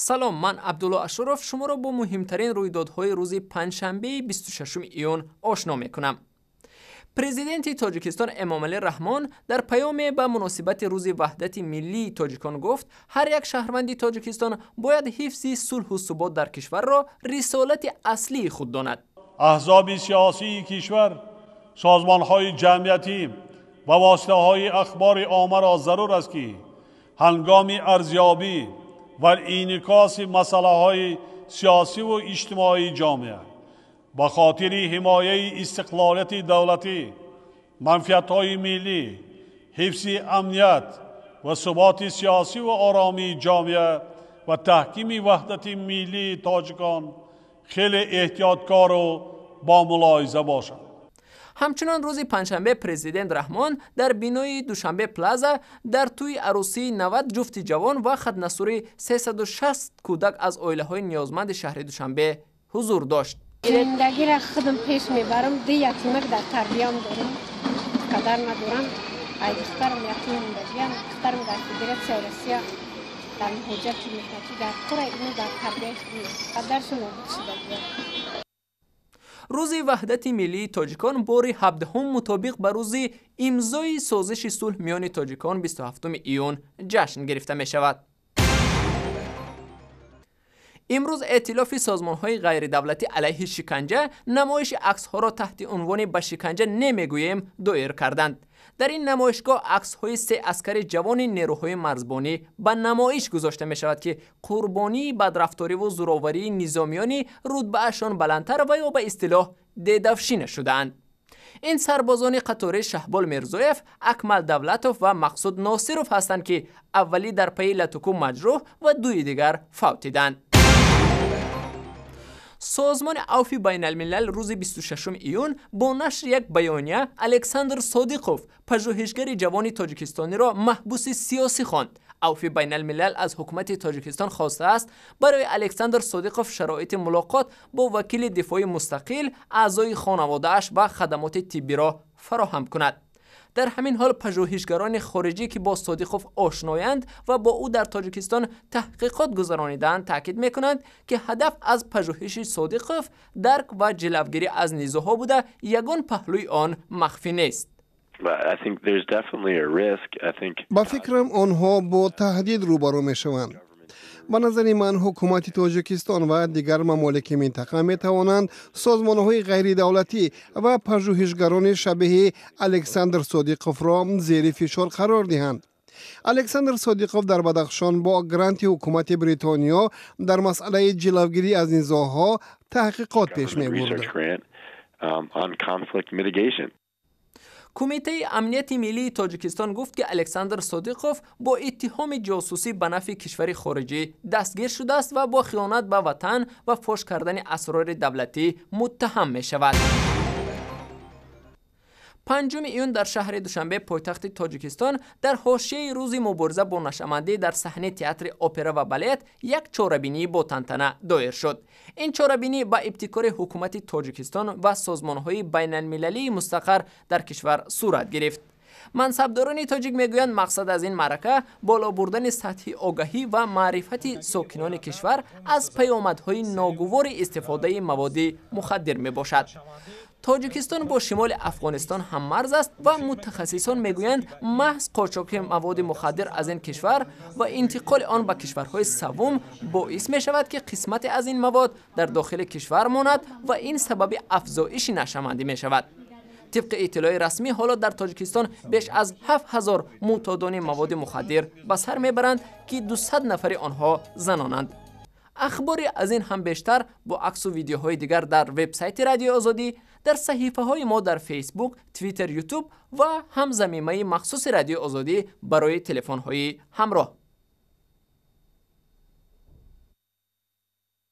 Салом, ман Абдулло Ашуров шуморо бо муҳимтарин рӯйдодҳои рӯзи панҷшанбеи 26 июн ошно мекунам. Президенти Тоҷикистон Эмомалӣ Раҳмон дар паёме ба муносибати рӯзи ваҳдати миллии тоҷикон гуфт, ҳар як шаҳрванди Тоҷикистон бояд ҳифзи сулҳу субот дар кишварро рисолати аслии худ донад. Аҳзоби сиёсии кишвар, созмонҳои ҷамъиятӣ ва воситаҳои ахбори оммаро зарур аст, ки ҳангоми арзёбӣ ва инъикоси масъалаҳои сиёсиву иҷтимоии ҷомеа ба хотири ҳимояи истиқлолияти давлатӣ, манфиатҳои миллӣ, ҳифзи амният ва суботи сиёсиву оромии ҷомеа ва таҳкими ваҳдати миллии тоҷикон хеле эҳтиёткору бомулоҳиза бошанд. Ҳамчунон рӯзи панҷшанбе президент Раҳмон дар бинои Душанбе Плаза дар тӯи арӯсии 90 ҷуфти ҷавон ва хатнасурии 360 кӯдак аз оилаҳои ниёзманди шаҳри Душанбе ҳузур дошт. Зиндагиро худам пеш мебарам, ду ятимак дар тарбиям дорам, қадар надорам. Ай духтарам ятим мондагиам, духтарам дар Федератсияи Россия дар муҳоҷирати меҳнатӣ, дар кора ину дар тарбияи худам қадаршон нобуд шудагиам. Рӯзи ваҳдати миллии тоҷикон бори 17 мутобиқ ба рӯзи имзои созиши сулҳ миёни тоҷикон 27 июн ҷашн гирифта мешавад. Имрӯз эътилофи созмонҳои ғайридавлатӣ алайҳи шиканҷа намоиши аксҳоро таҳти унвони «Ба шиканҷа немегӯем» доир карданд. Дар ин намоишгоҳ аксҳои се аскари ҷавони нерӯҳои марзбонӣ ба намоиш гузошта мешавад, ки қурбонии бадрафториву зӯроварии низомиёни рутбаашон баландтар ва ё ба истилоҳ дедавшина шудаанд. Ин сарбозони қатори Шаҳбол Мирзоев, Акмал Давлатов ва Мақсуд Носиров ҳастанд, ки аввалӣ дар пайи латуку маҷрӯҳ ва дуи дигар фавтиданд. Созмони Авфи байналмилал рӯзи 26 июн бо нашри як баёния Александр Содиқов, пажӯҳишгари ҷавони тоҷикистониро маҳбуси сиёсӣ хонд. Авфи байналмилал аз ҳукумати Тоҷикистон хостааст, барои Александр Содиқов шароити мулоқот бо вакили дифои мустақил, аъзои хонаводааш ва хадамоти тиббиро фароҳам кунад. Дар ҳамин ҳол пажӯҳишгарони хориҷӣ, ки бо Содиқов ошноянд ва бо ӯ дар Тоҷикистон таҳқиқот гузаронидаанд, таъкид мекунанд, ки ҳадаф аз пажӯҳиши Содиқов дарк ва ҷилавгирӣ аз низоъҳо буда, ягон паҳлӯи он махфӣ нест. Ба фикрам, онҳо бо таҳдид рӯбарӯ мешаванд. Ба назари ман, ҳукумати Тоҷикистон ва дигар мамолики минтақа метавонанд созмонҳои ғайридавлатӣ ва пажӯҳишгарони шабеҳи Александр Содиқовро зери фишор қарор диҳанд. Александр Содиқов дар Бадахшон бо гранти ҳукумати Бритониё дар масъалаи ҷилавгирӣ аз низоъҳо таҳқиқот пеш мебурд. Кумитаи амнияти миллии Тоҷикистон гуфт, ки Александр Содиқов бо иттиҳоми ҷосусӣ ба нафъи кишвари хориҷӣ дастгир шудааст ва бо хиёнат ба ватан ва фош кардани асрори давлатӣ муттаҳам мешавад. 5 июн дар шаҳри Душанбе, пойтахти Тоҷикистон, дар ҳошияи рӯзи мубориза бо нашъамандӣ дар саҳнаи театри опера ва балет як чорабинӣ бо тантана доир шуд. Ин чорабинӣ ба ибтикори ҳукумати Тоҷикистон ва созмонҳои байналмилалии мустақар дар кишвар сурат гирифт. Мансабдорони тоҷик мегӯянд, мақсад аз ин маърака боло бурдани сатҳи огаҳӣ ва маърифати сокинони кишвар аз паёмадҳои ногувори истифодаи маводи мухаддир мебошад. Тоҷикистон бо шимоли Афғонистон ҳаммарз аст ва мутахассисон мегӯянд, маҳз қочоқи маводи мухаддир аз ин кишвар ва интиқоли он ба кишварҳои саввум боис мешавад, ки қисмате аз ин мавод дар дохили кишвар монад ва ин сабаби афзоиши нашъамандӣ мешавад. Тибқи иттилои расмӣ, ҳоло дар Тоҷикистон беш аз 7000 мӯътодони маводи мухаддир ба сар мебаранд, ки 200 нафари онҳо занонанд. Ахбори аз ин ҳам бештар бо аксу видеоҳои дигар дар вебсайти Радиои Озодӣ, дар саҳифаҳои мо дар Фейсбук, Твиттер, Ютуб ва ҳам замимаи махсуси Радиои Озодӣ барои телефонҳои ҳамроҳ.